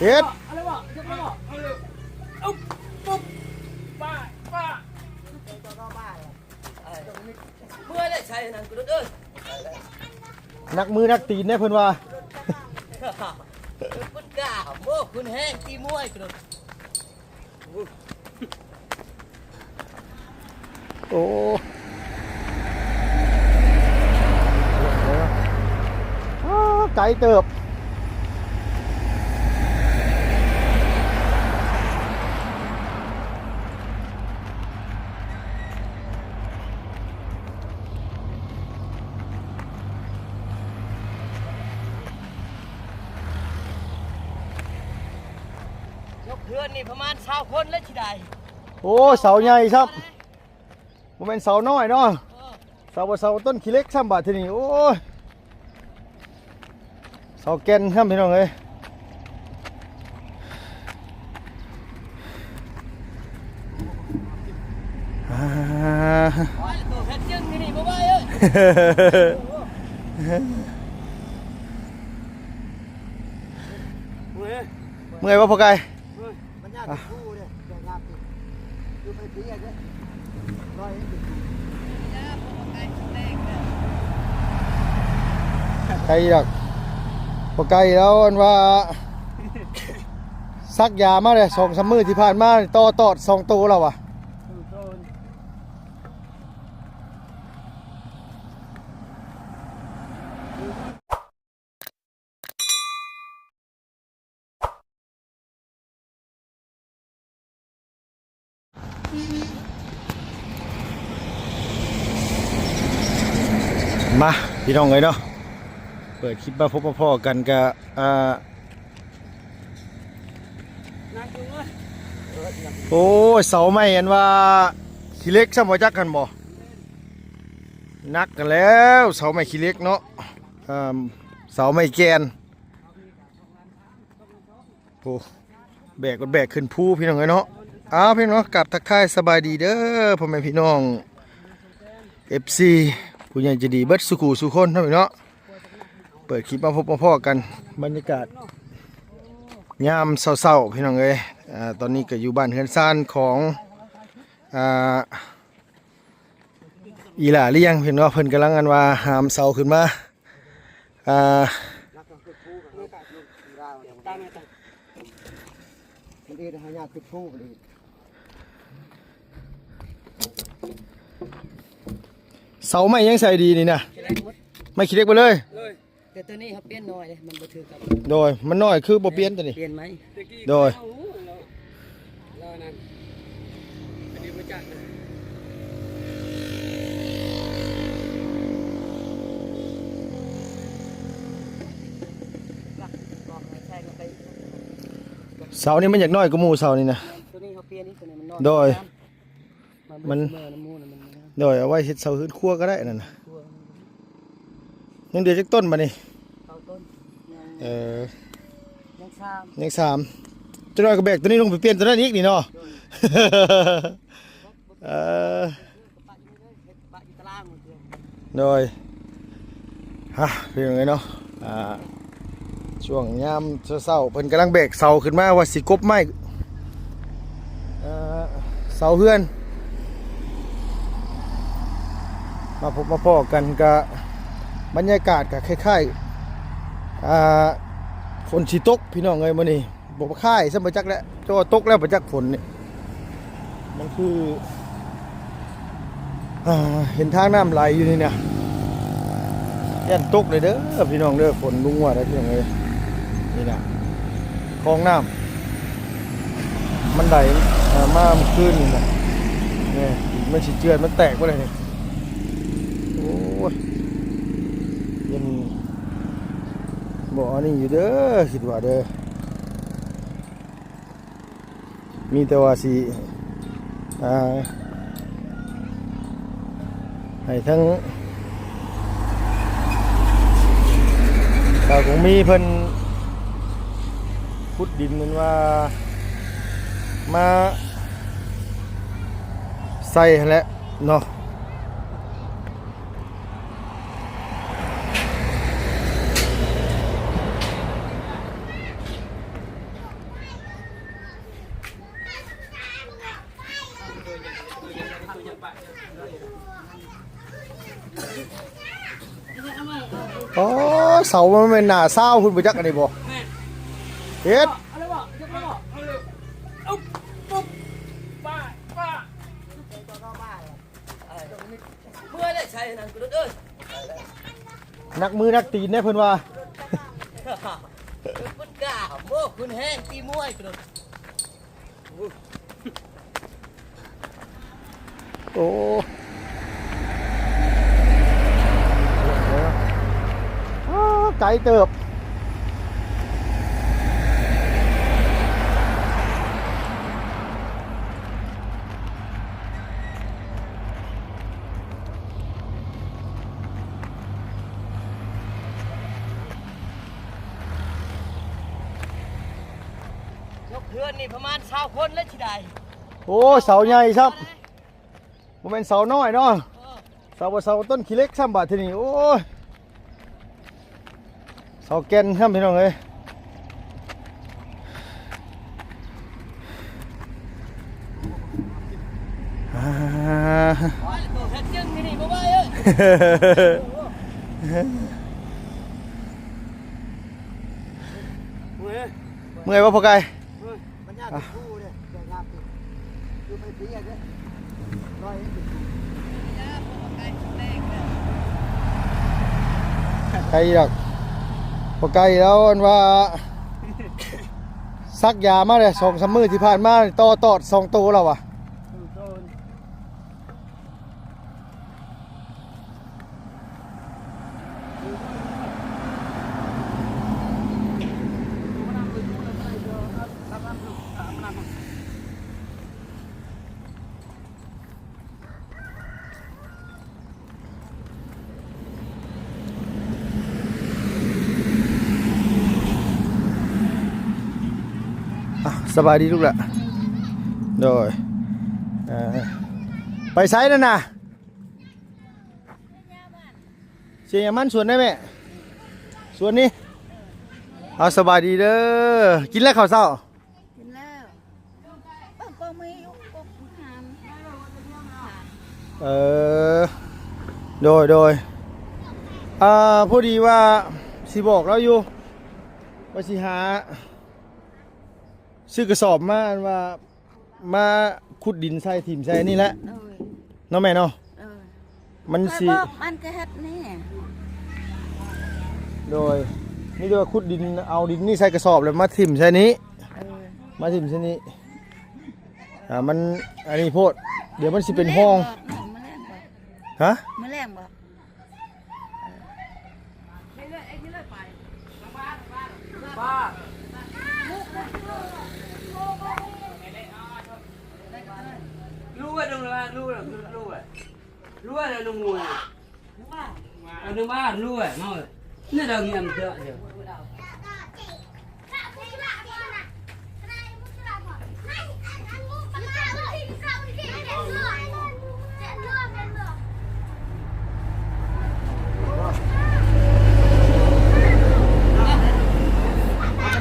ເຮັດ ເມື່ອຍແລ້ວໃສ່ນັ້ນ ກຸດເອີຍ ໜັກມືໜັກຕີນເດ້ເພິ່ນວ່າ ຄຸນກ້າໂມ ຄຸນແຮງຕີມວຍ ກຸດເອີຍ. ໂອ້ ໄກເຕີບ. ຍົກເຮືອນນີ້ປະມານຊາວຄົນແລ້ວຊິໄດ້. ໂອ້ ເສົາໃຫຍ່ຊ້ຳ ບໍ່ແມ່ນເສົານ້ອຍເນາະ ເອີ ເສົາ ເສົາຕົ້ນຂີ້ເຫຼັກຊ້ຳບາດທີນີ້. ໂອ້ຍ ເສົາແກ່ນຊ້ຳ ພີ່ນ້ອງເອີຍ. ອ່າ ໂອ້ຍ ໂຕແທ້ຈຶ່ງນີ້ບໍ່ໄຫວເອີຍ. ເມື່ອຍບໍ່ ພໍ່ໄກ່? ມັນຍາກເປັນຄູ່ເດ້ ແບກຫາບນີ້ ຢູ່ໄປເພຍເດ້ ລອຍໃຫ້ເປັນຄູ່ ໄກດອກ. ພໍ່ໄກ່ລາວອັນວ່າ ສັກຢາມາແລ້ວ ສອງສາມມື້ທີ່ຜ່ານມາ ຕໍ່ຕອດສອງໂຕແລ້ວວ່າ. ມາ ພີ່ນ້ອງເອີຍເນາະ ເປີດຄລິບມາພົບມາພໍ້ກັນກະ ອ່າ ໂອ້ຍ ເສົາໄມ້ອັນວ່າຂີ້ເຫຼັກຊ້ຳບໍ່ຈັກຫັ້ນບໍ່? ໜັກກັນແລ້ວ ເສົາໄມ້ຂີ້ເຫຼັກເນາະ ອ່າ ເສົາໄມ້ແກ່ນ. ໂອ້ ແບກ ແບກຂຶ້ນພູ ພີ່ນ້ອງເອີຍເນາະ. ອ້າວ ພີ່ນ້ອງເນາະ ກາບທັກທາຍສະບາຍດີເດີ ພໍ່ແມ່ພີ່ນ້ອງ ເອັຟຊີ ຜູ້ໃຫຍ່ໃຈດີເບິດສູ່ຄູ່ສູ່ຄົນເນາະ ພີ່ນ້ອງເນາະ. ເປີດຄລິບມາພົບມາພໍ້ກັນ ບັນຍາກາດຍາມເຊົ້າໆ ພີ່ນ້ອງເອີຍ. ອ່າ ຕອນນີ້ກໍຢູ່ບ້ານເຮືອນຊານຂອງ ອ່າ ອີຫຼ້າລ້ຽງ ເພິ່ນວ່າເພິ່ນກຳລັງ ອັນວ່າ ຫາມເສົາຂຶ້ນມາ ອ່າ ມັນເຮັດໃຫ້ຍາກຂຶ້ນພູໄປເລີຍ. ເສົາໄມ້ຍັງໃສ່ດີນີ້ນະ ໄມ້ຂີ້ເຫຼັກເບິດເລີຍ. ໂດຍ ແຕ່ຕົວນີ້ເຮົາປ່ຽນໜ້ອຍເດ້ ມັນບໍ່ຖືກກັບ ໂດຍ ມັນໜ້ອຍຄືບໍ່ປ່ຽນຕົວນີ້ ປ່ຽນໃໝ່. ໂດຍ ລາວນັ້ນ ອັນນີ້ບໍ່ຈັກນະ ເສົານີ້ມັນຢາກນ້ອຍກວ່າໝູ່ເສົານີ້ນະ. ໂດຍ ມັນ ໂດຍ ເອົາໄວ້ເຮັດເສົາເຮືອນຄົວກໍໄດ້ນັ້ນນະ. ຍັງເຫຼືອຈັກຕົ້ນບາດນີ້? ເກົ້າຕົ້ນ ຍັງ ເອີ ຍັງສາມ ຍັງສາມ. ຈັກໜ້ອຍກໍແບກຕົວນີ້ລົງໄປປ່ຽນຕົວນັ້ນອີກນີ້ເນາະ. ໂດຍ ເອີ ໂດຍ ຮະ ພີ່ນ້ອງເອີຍເນາະ ອ່າ ຊ່ວງຍາມເຊົ້າໆ ເພິ່ນກຳລັງແບກເສົາຂຶ້ນມາວ່າຊິກົບໄມ້ ເອີ ເສົາເຮືອນ ມາພົບມາພໍ້ກັນ ກະບັນຍາກາດກະຄ້າຍໆ ອ່າ ຝົນຊິຕົກ ພີ່ນ້ອງເອີຍ ມື້ນີ້. ບໍ່ຄ້າຍຊ້ຳບໍ່ຈັກແຫຼະ ເຈົ້າວ່າຕົກແລ້ວບໍ່ຈັກຝົນນີ້ ມັນຄື ອ່າ ເຫັນທາງນ້ຳໄຫຼຢູ່ນີ້ນະ ຢ້ານຕົກເລີຍເດີພີ່ນ້ອງເດີ. ຝົນລົງມາໄດ້ພີ່ນ້ອງເອີຍ ນີ້ນະ ຄອງນ້ຳມັນໄຫຼ ອ່າ ມາມື້ຄືນນີ້ນະ ນີ້ ມັນຊິເຈື່ອນ ມັນແຕກເບິດແລ້ວນີ້. ໂອ້ຍ ຍັງບໍ່ອັນນີ້ຢູ່ເດີ ຄິດວ່າເດີ. ມີແຕ່ວ່າຊິ ອ່າ ໃຫ້ທາງຊາວກົງມີເພິ່ນຂຸດດິນ ແມ່ນວ່າມາໃສ່ຫັ້ນແຫຼະເນາະ. ເສົາມັນແມ່ນໜ້າຊາວພຸ້ນບໍ່ຈັກ ອັນນີ້ບໍ່ ແມ່ນ ເຮັດ ເອົາແລ້ວບໍ່ ຍົກແລ້ວບໍ່ ເອົາ ປຸບ ປ້າ ປ້າ ເມື່ອຍແລ້ວໃຊ້ນັ້ນ ກຸດເອີຍ ໜັກມືໜັກຕີນເດ້ເພິ່ນວ່າ ເພິ່ນກ້າ ໂອ້ ຄຸນແຮງຕີມວຍ ກຸດເອີຍ. ໂອ້ ອ້າ ໄກເຕີບ. ຍົກເຮືອນນີ້ປະມານຊາວຄົນແລ້ວຊິໄດ້. ໂອ້ ເສົາໃຫຍ່ຊ້ຳ ບໍ່ແມ່ນເສົານ້ອຍເນາະ ເອີ ເສົາ ເສົາຕົ້ນຂີ້ເຫຼັກຊ້ຳບາດທີນີ້ ໂອ້ຍ ເສົາແກ່ນຊ້ຳ ພີ່ນ້ອງເອີຍ. ອ່າ ໂອ້ຍ ໂຕເຮັດຈຶ່ງນີ້ບໍ່ໄຫວເອີຍ ເມື່ອຍບໍ່ພໍ່ໄກ່? ມັນຍາກ ອ່ະ ຢູ່ເດ້ ແຕ່ຍາກຢູ່ ຢູ່ໄປເປີຍເດ້ ຮ້ອຍເອັດ ໄກດອກ ບໍ່ໄກແລ້ວ ອັນວ່າ ສັກຢາມາແລ້ວ ສອງສາມມື້ທີ່ຜ່ານມາ ຕໍ່ຕອດສອງໂຕແລ້ວວ່າ. ອ່ະ ສະບາຍດີລູກຫຼ້າ ໂດຍ ເອີ ໄປໃສນັ້ນນະ? ເສຍຫຍັງມັນ ສວນໄດ້ແມ່? ສວນນີ້? ເອົາ ສະບາຍດີເດີ ກິນແລ້ວເຂົ້າເຊົ້າ? ກິນແລ້ວ ເອີ ໂດຍ ໂດຍ ອ່າ ພໍດີວ່າຊິບອກລາວຢູ່ ວ່າຊິຫາຊື້ກະສອບມາ ອັນວ່າ ມາຂຸດດິນໃສ່ ຖິ້ມໃສ່ນີ້ແຫຼະ ໂດຍ ເນາະແມ່ເນາະ ເອີ ມັນຊິ ຂ້ອຍບອກມັນກໍເຮັດນີ້ ໂດຍ ມີແຕ່ວ່າຂຸດດິນ ເອົາດິນນີ້ໃສ່ກະສອບ ແລ້ວມາຖິ້ມໃສ່ນີ້ ເອີ ມາຖິ້ມໃສ່ນີ້ ອ່າ ມັນອັນນີ້ໂພດ ດຽວມັນຊິເປັນຮ່ອງ ມື້ແລງບໍ່? ຮະ? ມື້ແລງບໍ່?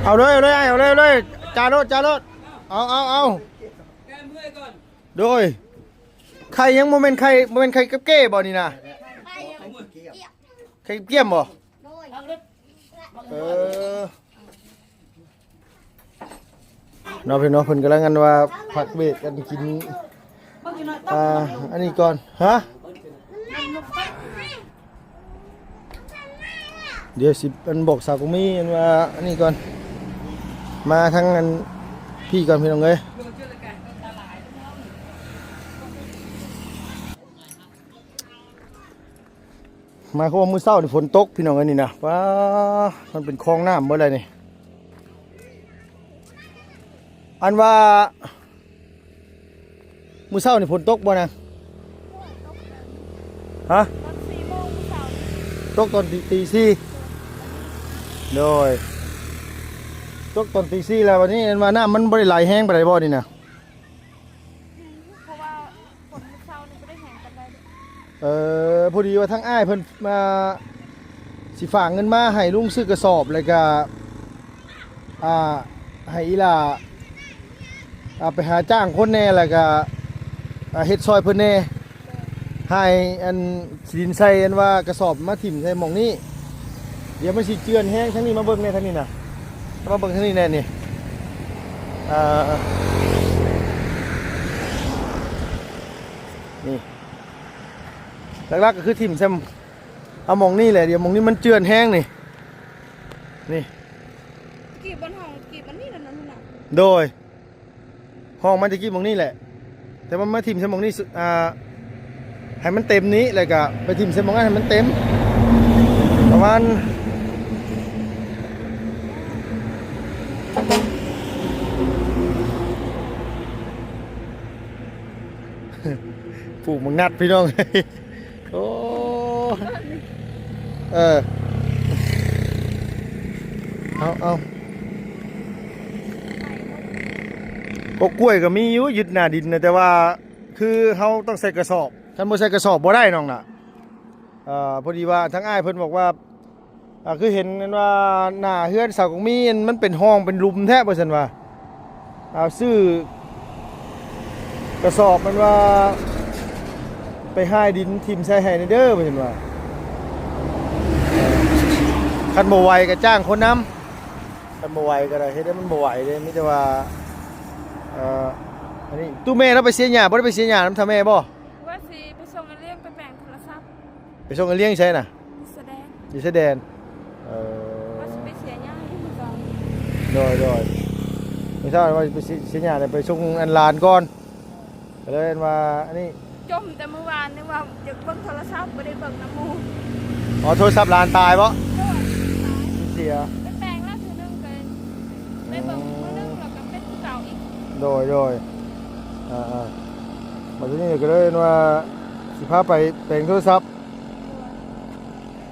ເອົາເລີຍ ເອົາເລີຍ ເອົາເລີຍ ເອົາເລີຍ ຈ່າໂລດ ຈ່າໂລດ ເອົາ ເອົາ ເອົາ ໂດຍ ໄຂ່ຍັງບໍ່ແມ່ນໄຂ່ ບໍ່ແມ່ນໄຂ່ກັບເກ້ບໍ່ນີ້ນະ? ໄຂ່ກັບກ້ຽມບໍ່? ເອີ ເນາະ ພີ່ນ້ອງ ເພິ່ນກຳລັງ ອັນວ່າ ພັກເບຣກກັນກິນ ອ່າ ອັນນີ້ກ່ອນ ຮະ? ດຽວຊິ ອັນ ບອກສາວກຸມີ ອັນວ່າ ອັນນີ້ກ່ອນ ມາທາງ ອັນ ພີ້ກ່ອນ ພີ່ນ້ອງເອີຍ. ໝາຍຄວາມວ່າມື້ເຊົ້ານີ້ຝົນຕົກ ພີ່ນ້ອງເອີຍ ນີ້ນະ ປ້າ ມັນເປັນຄອງນ້ຳເບິດແລ້ວນີ້ ອັນວ່າ ມື້ເຊົ້ານີ້ຝົນຕົກບໍ່ນະ? ຮະ? ຕອນສີ່ໂມງມື້ເຊົ້ານີ້ ຕົກຕອນຕີ ຕີສີ່ ໂດຍ ຕົກຕອນຕີສີ່ ແລ້ວບັດນີ້ ອັນວ່ານ້ຳມັນບໍ່ໄດ້ໄຫຼແຮງປານໃດບໍ່ນີ້ນະ? ແຮງຢູ່ ເພາະວ່າຝົນມື້ເຊົ້ານີ້ບໍ່ໄດ້ແຮງປານໃດເດ້. ເອີ ພໍດີວ່າທາງອ້າຍເພິ່ນມາ ຊິຝາກເງິນມາໃຫ້ລຸງຊື້ກະສອບ ແລ້ວກະ ອ່າ ໃຫ້ອີ່ຫຼ້າ ອ່າ ໄປຫາຈ້າງຄົນແດ່ ແລ້ວກະ ອ່າ ເຮັດຊ່ອຍເພິ່ນແດ່ ໃຫ້ອັນ ຊິດິນໃສ່ ອັນວ່າກະສອບມາຖິ້ມໃສ່ໝ່ອງນີ້ ດຽວມັນຊິເຈື່ອນແຮງ. ທາງນີ້ມາເບິ່ງແດ່ ທາງນີ້ນະ ມາເບິ່ງທາງນີ້ແດ່ນີ້. ເອີ ນີ້ ຫຼັກໆກໍຄືຖິ້ມໃສ່ ເອົາໝ່ອງນີ້ແຫຼະ. ດຽວໝ່ອງນີ້ມັນເຈື່ອນແຮງນີ້ ນີ້. ຕະກີ້ບ່ອນຫ້ອງ ຕະກີ້ບ່ອນນີ້ແຫຼະເນາະ ໂດຍ. ຫ້ອງມັນຕະກີ້ໝ່ອງນີ້ແຫຼະ ແຕ່ວ່າມາຖິ້ມໃສ່ໝ່ອງນີ້ ອາ ໃຫ້ມັນເຕັມນີ້ ແລ້ວກະໄປຖິ້ມໃສ່ໝ່ອງນັ້ນໃຫ້ມັນເຕັມ ປະມານ ປູກໝາກນັດ ພີ່ນ້ອງ. ໂອ້ ເອີ ເອົາ ເອົາ ກໍກ້ວຍກໍມີຢູ່ຍຶດໜ້າດິນນະ ແຕ່ວ່າຄືເຮົາຕ້ອງໃສ່ກະສອບ ຄັນບໍ່ໃສ່ກະສອບບໍ່ໄດ້ນ້ອງລະ. ເອີ ພໍດີວ່າທາງອ້າຍເພິ່ນບອກວ່າ ອ່າ ຄືເຫັນນັ້ນວ່າໜ້າເຮືອນສາວກົງມີ ມັນເປັນຮ່ອງເປັນຫຼຸມແທ້ ວ່າຊັ້ນວ່າ ອ່າ ຊື້ກະສອບ ແມ່ນວ່າໄປຫາດິນຖິ້ມໃສ່ໃຫ້ແດ່ເດີ ວ່າຊັ້ນວ່າ. ຄັນບໍ່ໄຫວກໍຈ້າງຄົນນຳ ຄັນບໍ່ໄຫວກໍໄດ້ ເຮັດໃຫ້ມັນບໍ່ໄຫວເດ້. ມີແຕ່ວ່າ ເອີ ອັນນີ້ ຕູ້ແມ່ລາວໄປເສຍຫຍ້າ ບໍ່ໄດ້ໄປເສຍຫຍ້ານຳທ້າວແມ່ບໍ່? ວ່າຊິໄປສົ່ງອ້າຍລ້ຽງໄປແປງໂທລະສັບ. ໄປສົ່ງອ້າຍລ້ຽງໃສນະ? ຢູ່ຊາຍແດນ. ຢູ່ຊາຍແດນ ເອີ ວ່າຊິໄປເສຍຫຍ້າຢູ່ເມືອງ. ໂດຍ ໂດຍ ມື້ເຊົ້າວ່າຊິໄປເສຍຫຍ້າ ໄປສົ່ງອັນຫຼານກ່ອນ ກໍເລີຍວ່າອັນນີ້ ຈົ່ມແຕ່ມື້ວານນີ້ວ່າຢາກເບິ່ງໂທລະສັບ ບໍ່ໄດ້ເບິ່ງນຳໝູ່. ອໍ ໂທລະສັບຫຼານຕາຍບໍ່? ໂດຍ ຕາຍ ເສຍ. ໄປແປງແລ້ວເທື່ອໜຶ່ງ ກໍໄປເບິ່ງມື້ໜຶ່ງ ແລ້ວກໍເປັນຄືເກົ່າອີກ. ໂດຍ ໂດຍ ອ່າໆ ບັດທີນີ້ກໍເລີຍວ່າຊິພາໄປແປງໂທລະສັບ.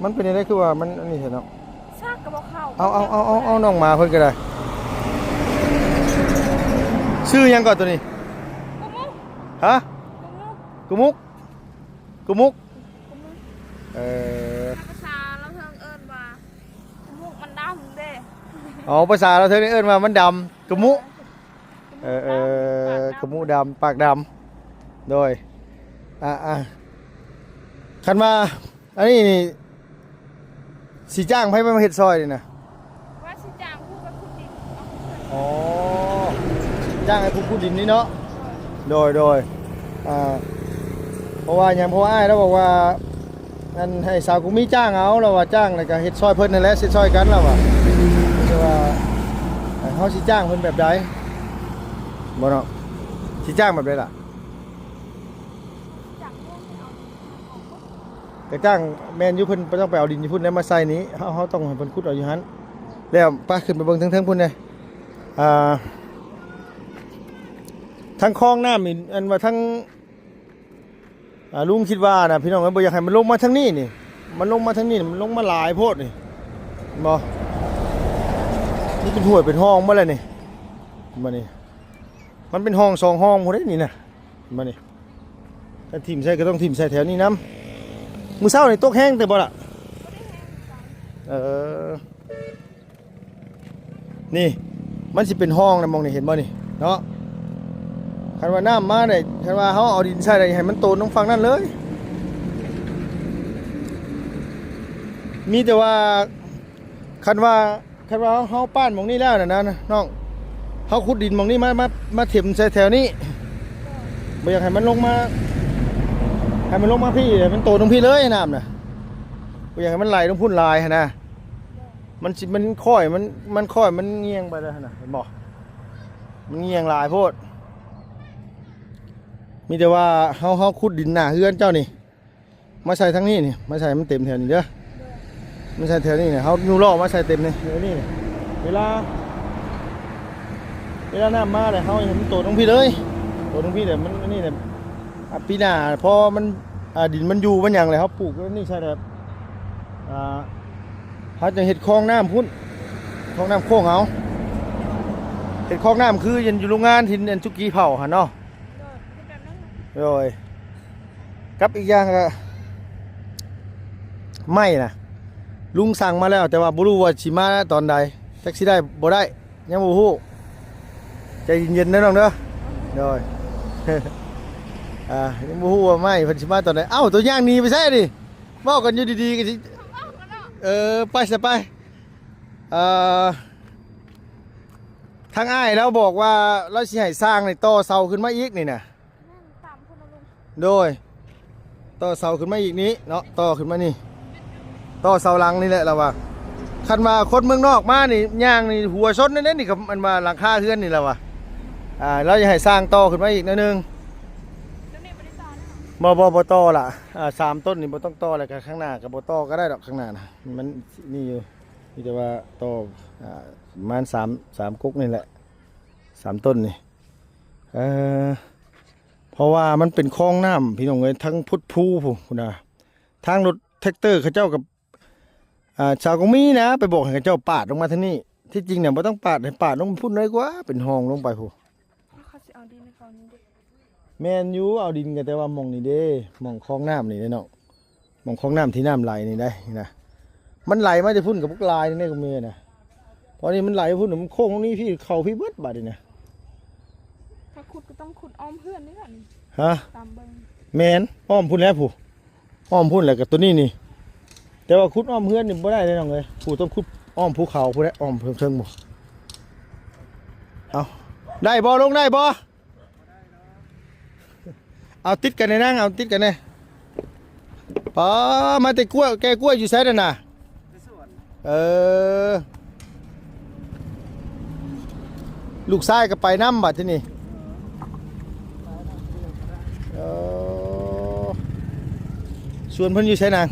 ມັນເປັນຈັ່ງໃດ ຄືວ່າມັນອັນນີ້ແທ້ເນາະ? ຊາກກໍບໍ່ເຂົ້າ. ເອົາ ເອົາ ເອົາ ເອົາ ເອົາ ນ້ອງໝາເພິ່ນກໍໄດ້. ຊື່ຫຍັງເກາະໂຕນີ້? ກຸມຸກ. ຮະ? ກຸມຸກ. ກຸມຸກ. ເອີ ພາສາລາວເທິງເອີ້ນວ່າ ກຸມຸກມັນດຳເດ້. ອໍ ພາສາລາວເທິງນີ້ເອີ້ນວ່າມັນດຳ ກຸມຸ. ເອີ ເອີ ປາກດຳ ກະໝູດຳ ປາກດຳ. ໂດຍ ອ່າໆ ຄັນວ່າອັນນີ້ນີ້ ຊິຈ້າງໃຜມາເຮັດຊ່ອຍນີ້ນະ? ວ່າຊິຈ້າງຜູ້ໄປຂຸດດິນເອົາ. ອໍ ຈ້າງໃຫ້ຜູ້ຂຸດດິນນີ້ເນາະ. ໂດຍ ໂດຍ ອ່າ ເພາະວ່າຫຍັງ? ເພາະວ່າອ້າຍລາວບອກວ່າ ອັນໃຫ້ສາວກຸງມີຈ້າງເອົາ ລາວວ່າຈ້າງແລ້ວກໍເຮັດຊ່ອຍເພິ່ນຫັ້ນແຫຼະ ເຮັດຊ່ອຍກັນລາວວ່າ. ແຕ່ວ່າ ເຮົາຊິຈ້າງເພິ່ນແບບໃດບໍ່ເນາະ? ຊິຈ້າງແບບໃດລະ? ກໍຈ້າງແມ່ນຢູ່ ເພິ່ນຕ້ອງໄປເອົາດິນຢູ່ພຸ້ນແລ້ວມາໃສ່ນີ້ ເຮົາ ເຮົາຕ້ອງໃຫ້ເພິ່ນຂຸດເອົາຢູ່ຫັ້ນ. ແລ້ວໄປຂຶ້ນໄປເບິ່ງເທິງໆ ພຸ້ນເດ້. ອ່າ ທາງຄອງນ້ຳນີ້ ອັນວ່າທາງ ອ່າ ລຸງຄິດວ່ານະ ພີ່ນ້ອງເອີຍ ບໍ່ຢາກໃຫ້ມັນລົງມາທາງນີ້ນີ້ ມັນລົງມາທາງນີ້ ມັນລົງມາຫຼາຍໂພດນີ້ ເຫັນບໍ່? ນີ້ເປັນຫ້ວຍເປັນຮ່ອງໝົດແລ້ວນີ້ ມານີ້ ມັນເປັນຮ່ອງສອງຮ່ອງພຸ້ນເດ້ນີ້ນະ ມານີ້. ຖ້າຖິ້ມໃສ່ກໍຕ້ອງຖິ້ມໃສ່ແຖວນີ້ນຳ. ມື້ເຊົ້ານີ້ຕົກແຮງແຕ່ບໍ່ລະ? ເອີ ນີ້ ມັນຊິເປັນຮ່ອງນະ ໝ່ອງນີ້ ເຫັນບໍ່ນີ້ເນາະ? ຄັນວ່ານ້ຳມາໄດ້ ຄັນວ່າເຮົາເອົາດິນໃສ່ໄດ້ ໃຫ້ມັນໂຕນລົງຝັ່ງນັ້ນເລີຍ. ມີແຕ່ວ່າ ຄັນວ່າ ຄັນວ່າເຮົາ ເຮົາປ້ານໝ່ອງນີ້ແລ້ວນະ ນະນ້ອງ ເຮົາຂຸດດິນໝ່ອງນີ້ມາ ມາ ມາເຖິມໃສ່ແຖວນີ້ ບໍ່ຢາກໃຫ້ມັນລົງມາ ໃຫ້ມັນລົງມາພີ້ ໃຫ້ມັນໂຕນລົງພີ້ເລີຍນ້ຳນະ ບໍ່ຢາກໃຫ້ມັນໄຫຼລົງພຸ້ນຫຼາຍຫັ້ນນະ. ມັນຊິ ມັນຄ່ອຍ ມັນ ມັນຄ່ອຍ ມັນງຽງໄປແລ້ວຫັ້ນນະ ເຫັນບໍ່? ມັນງຽງຫຼາຍໂພດ. ມີແຕ່ວ່າເຮົາ ເຮົາຂຸດດິນໜ້າເຮືອນເຈົ້ານີ້ ມາໃສ່ທາງນີ້ນີ້ ມາໃສ່ໃຫ້ມັນເຕັມແຖວນີ້ເດີ ມາໃສ່ແຖວນີ້ນີ້ ເຮົາຍູ້ລໍ້ມາໃສ່ເຕັມນີ້ ແຖວນີ້ນີ້ ເວລາ ເວລານ້ຳມາແລ້ວ ເຮົາໃຫ້ມັນໂຕນລົງພີ້ເລີຍ ໂຕນລົງພີ້ແລ້ວ ມັນອັນນີ້ແຫຼະ ອ່າ ປີໜ້າ ພໍມັນ ອ່າ ດິນມັນຢູ່ມັນຫຍັງແລ້ວ ເຮົາປູກອັນນີ້ໃສ່ແລ້ວ ອ່າ ເຮົາຈະເຮັດຄອງນ້ຳພຸ້ນ ຄອງນ້ຳໂຂງເຮົາ ເຮັດຄອງນ້ຳຄືຢູ່ໂຮງງານທີ່ອັນສຸກີເຜົາຫັ້ນເນາະ. ໂດຍ ເຮັດແບບນັ້ນ. ໂດຍ ກັບອີກຢ່າງກໍ ໄມ້ນະ ລຸງສັ່ງມາແລ້ວ ແຕ່ວ່າບໍ່ຮູ້ວ່າຊິມາຕອນໃດ ຈັກຊິໄດ້ບໍ່ໄດ້ ຍັງບໍ່ຮູ້ ໃຈເຢັນໆເດີນ້ອງເດີ. ໂດຍ ອ່າ ຍັງບໍ່ຮູ້ວ່າໄມ້ເພິ່ນຊິມາຕອນໃດ. ເອົ້າ ໂຕຍ່າງໜີໄປໃສນີ້? ເວົ້າກັນຢູ່ດີໆ ກໍຊິ ເວົ້າກັນເນາະ. ເອີ ໄປຊະໄປ. ເອີ ທາງອ້າຍລາວບອກວ່າລາວຊິໃຫ້ຊ່າງນີ້ຕໍ່ເສົາຂຶ້ນມາອີກນີ້ນະ. ແມ່ນ ຕາມພຸ້ນນະລຸງ. ໂດຍ ຕໍ່ເສົາຂຶ້ນມາອີກນີ້ເນາະ ຕໍ່ຂຶ້ນມານີ້ ຕໍ່ເສົາຫຼັງນີ້ແຫຼະລາວວ່າ. ຄັນວ່າຄົນເມືອງນອກມານີ້ ຍ່າງນີ້ຫົວຊົນແນ່ໆ ນີ້ກໍອັນວ່າຫຼັງຄາເຮືອນນີ້ລາວວ່າ. ອ່າ ລາວຢາກໃຫ້ຊ່າງຕໍ່ຂຶ້ນມາອີກໜ້ອຍໜຶ່ງ. ໂຕນີ້ບໍ່ໄດ້ຕໍ່ແລ້ວ? ບໍ່ ບໍ່ ບໍ່ຕໍ່ລະ. ອ່າ ສາມຕົ້ນນີ້ບໍ່ຕ້ອງຕໍ່ແລ້ວ ກໍຂ້າງໜ້າກໍບໍ່ຕໍ່ກໍໄດ້ດອກ ຂ້າງໜ້ານະ ມັນມີຢູ່. ມີແຕ່ວ່າຕໍ່ ອ່າ ປະມານສາມ ສາມກົກນີ້ແຫຼະ ສາມຕົ້ນນີ້. ເອີ ເພາະວ່າມັນເປັນຄອງນ້ຳພີ່ນ້ອງເອີຍ ທັງພຸດພູພຸ້ນນະ. ທາງລົດແທັກເຕີເຂົາເຈົ້າກັບ ອ່າ ຊາວກອງມີນະ ໄປບອກໃຫ້ເຂົາເຈົ້າປາດລົງມາທາງນີ້. ທີ່ຈິງນະບໍ່ຕ້ອງປາດ ໃຫ້ປາດລົງພຸ້ນໄດ້ກວ່າ ເປັນຮ່ອງລົງໄປພຸ້ນ. ເຂົາຊິເອົາດິນໃຫ້ເຂົານີ້ເດ້. ແມ່ນຢູ່ ເອົາດິນກໍແຕ່ວ່າໝ່ອງນີ້ເດ້ ໝ່ອງຄອງນ້ຳນີ້ເດ້ນ້ອງ ໝ່ອງຄອງນ້ຳທີ່ນ້ຳໄຫຼນີ້ໄດ໋ນະ. ມັນໄຫຼມາແຕ່ພຸ້ນກໍບັກຫຼາຍນີ້ກໍມີນະ. ເພາະນີ້ມັນໄຫຼພຸ້ນ ມັນໂຄ້ງນີ້ ພີ່ ເຂົ້າພີ່ເບິດບາດນີ້ນະ. ຖ້າຂຸດກໍຕ້ອງຂຸດອ້ອມເຮືອນນີ້ແຫຼະນີ້. ຮະ? ຕາມເບິ່ງ. ແມ່ນ ອ້ອມພຸ້ນແຫຼະຜູ້ ອ້ອມພຸ້ນແຫຼະ ກໍຕົວນີ້ນີ້. ແຕ່ວ່າຂຸດອ້ອມເຮືອນນີ້ບໍ່ໄດ້ເດ້ນ້ອງເອີຍ ຜູ້ຕ້ອງຂຸດອ້ອມພູເຂົາພຸ້ນແຫຼະ ອ້ອມເທິງໆ ບໍ່. ເອົາ ໄດ້ບໍ່ ລົງໄດ້ບໍ່? ເອົາຕິດກັນແດ່ນາງ ເອົາຕິດກັນແດ່. ປາ ມາແຕ່ກ້ວຍ ແກ່ກ້ວຍຢູ່ໃສນັ້ນນະ? ໃນສວນ. ເອີ ລູກຊາຍກໍໄປນຳບັດທີນີ້. ເອີ ສວນເພິ່ນຢູ່ໃສນາງ?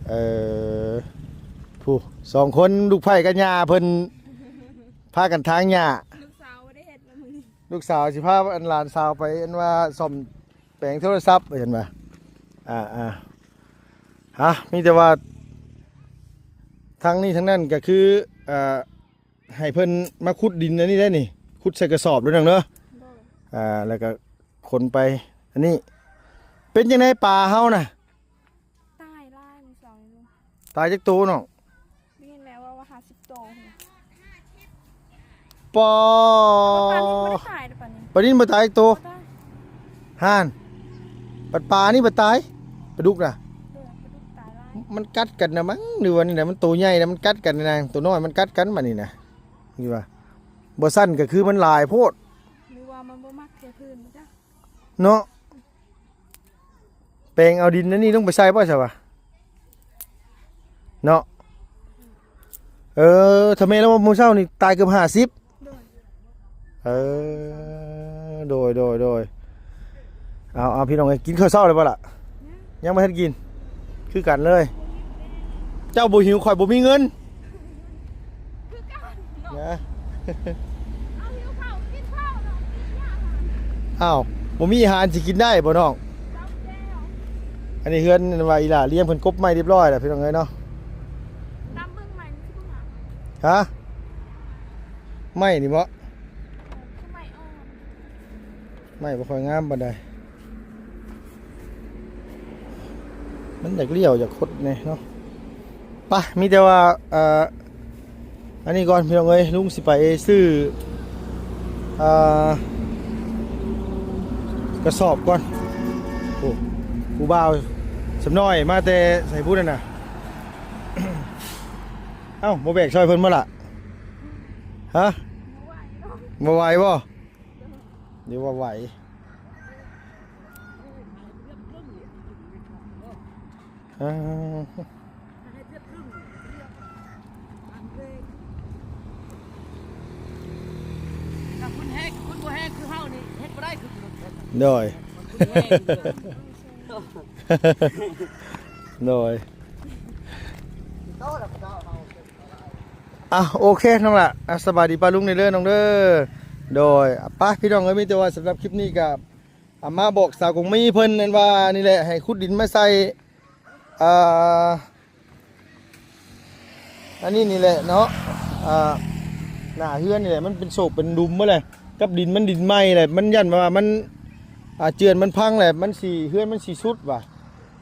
ເອີ ຜູ້ສອງຄົນ ລູກໃພ້ກັບຍ່າເພິ່ນພາກັນຖາງຫຍ້າ. ລູກສາວບໍ່ໄດ້ເຮັດລະມື້ນີ້. ລູກສາວຊິພາອັນຫຼານສາວໄປອັນວ່າສ້ອມແປງໂທລະສັບວ່າຊັ້ນວ່າ. ອ່າ ອ່າ ຮະ ມີແຕ່ວ່າທາງນີ້ທາງນັ້ນກໍຄື ອ່າ ໃຫ້ເພິ່ນມາຂຸດດິນອັນນີ້ໄດ້ນີ້ ຂຸດໃສ່ກະສອບເດີນ້ອງເດີ. ໂດຍ. ອ່າ ແລ້ວກໍຂົນໄປອັນນີ້. ເປັນຈັ່ງໃດປາເຮົານະ? ຕາຍຫຼາຍມື້ເຊົ້ານີ້. ຕາຍຈັກໂຕນ້ອງ? ໄດ້ຍິນແມ່ເວົ້າວ່າຫ້າສິບໂຕພຸ້ນນະ. ປາ ປານິນບໍ່ໄດ້ຕາຍເດ້ ປານິນ ປານິນບໍ່ຕາຍຈັກໂຕ. ບໍ່ຕາຍ. ຫ່ານ ບັດປານີ້ບັດຕາຍ ປາດຸກນະ. ເອີ ປາດຸກຕາຍຫຼາຍ. ມັນກັດກັນນະມັງ ຫຼືວ່າແນວໃດ ມັນໂຕໃຫຍ່ນະ ມັນກັດກັນນະ ໂຕນ້ອຍມັນກັດກັນບາດນີ້ນະ. ນີ້ວ່າ ບໍ່ຊັ້ນກໍຄືມັນຫຼາຍໂພດ ຫຼືວ່າມັນບໍ່ມັກແຖວພື້ນນະ. ເນາະ ແປງເອົາດິນອັນນີ້ລົງໄປໃສ່ບໍ່ຊະວະ ເນາະ. ເອີ ຖ້າແມ່ນແລ້ວ ມື້ເຊົ້ານີ້ຕາຍເກືອບຫ້າສິບ. ໂດຍ. ເອີ ໂດຍ ໂດຍ ໂດຍ. ເອົາ ເອົາ ພີ່ນ້ອງເອີຍ ກິນເຂົ້າເຊົ້າແລ້ວບໍ່ລະ? ຍັງ ຍັງບໍ່ທັນກິນ ຄືກັນເລີຍ. ເຈົ້າບໍ່ຫິວ ຂ້ອຍບໍ່ມີເງິນ ຄືກັນເນາະ. ນະ ເອົາ ຫິວເຂົ້າກິນເຂົ້າເນາະ. ອ້າວ ບໍ່ມີອາຫານຊິກິນໄດ້ບໍ່ນ້ອງ? ຕຳແຈ່ວ. ອັນນີ້ເຮືອນວ່າອີຫຼ້າລ້ຽງເພິ່ນກົບໄມ້ຮຽບຮ້ອຍແລ້ວ ພີ່ນ້ອງເອີຍເນາະ. ຕຳເບິ່ງໄມ້ມັນຄືບໍ່ງາມ. ຮະ? ໄມ້ນີ້ບໍ່? ຄືໄມ້ອ່ອນ. ໄມ້ບໍ່ຄ່ອຍງາມປານໃດ ມັນຢາກລ້ຽວຢາກຄົດແດ່ເນາະ. ໄປ ມີແຕ່ວ່າ ເອີ ອັນນີ້ກ່ອນ ພີ່ນ້ອງເອີຍ ລຸງຊິໄປຊື້ ເອີ ກະສອບກ່ອນ. ໂອ້ ຜູ້ບ່າວສຳນ້ອຍມາແຕ່ໃສພຸ້ນນະ. ເອົ້າ ບໍ່ແບກຊ່ອຍເພິ່ນບໍ່ລະ? ຮະ? ບໍ່ໄຫວບໍ່? ຫຼືວ່າໄຫວ? ອ່າ ຖ້າຄົນແຮງ ຄົນບໍ່ແຮງຄືເຮົານີ້ ເຮັດບໍ່ໄດ້ຄືລົດເພິ່ນ. ໂດຍ ຄົນແຮງເດີ ໂດຍ. ອ່ະ ໂອເຄນ້ອງຫຼ້າ ອ່ະ ສະບາຍດີປ້າລຸງເດີນ້ອງເດີ. ໂດຍ ອ່ະ ໄປພີ່ນ້ອງເອີຍ ມີແຕ່ວ່າສຳລັບຄລິບນີ້ກໍ ອ່ະ ມາບອກສາວກົງມີເພິ່ນນັ້ນວ່ານີ້ແຫຼະ ໃຫ້ຂຸດດິນມາໃສ່ ອ່າ ອັນນີ້ນີ້ແຫຼະເນາະ ອ່າ ໜ້າເຮືອນນີ້ແຫຼະ ມັນເປັນໂສກເປັນຫຼຸມໝົດແຫຼະ ກັບດິນມັນດິນໃໝ່ແຫຼະ ມັນຢ້ານວ່າມັນ ອ່າ ເຈື່ອນມັນພັງແຫຼະ ມັນຊິ ເຮືອນມັນຊິຊຸດວ່າ.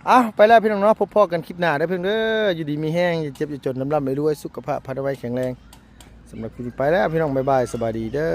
ອ່ະ ໄປແລ້ວພີ່ນ້ອງເນາະ ພົບພໍ້ກັນຄລິບໜ້າເດີພີ່ນ້ອງເດີ ຢູ່ດີມີແຮງ ຢ່າເຈັບຢ່າຈົນ ລ່ຳໆລວຍໆ ສຸຂະພາບພາລວຍແຂງແຮງ. ສຳລັບຄລິບນີ້ໄປແລ້ວພີ່ນ້ອງ ບາຍບາຍ ສະບາຍດີເດີ.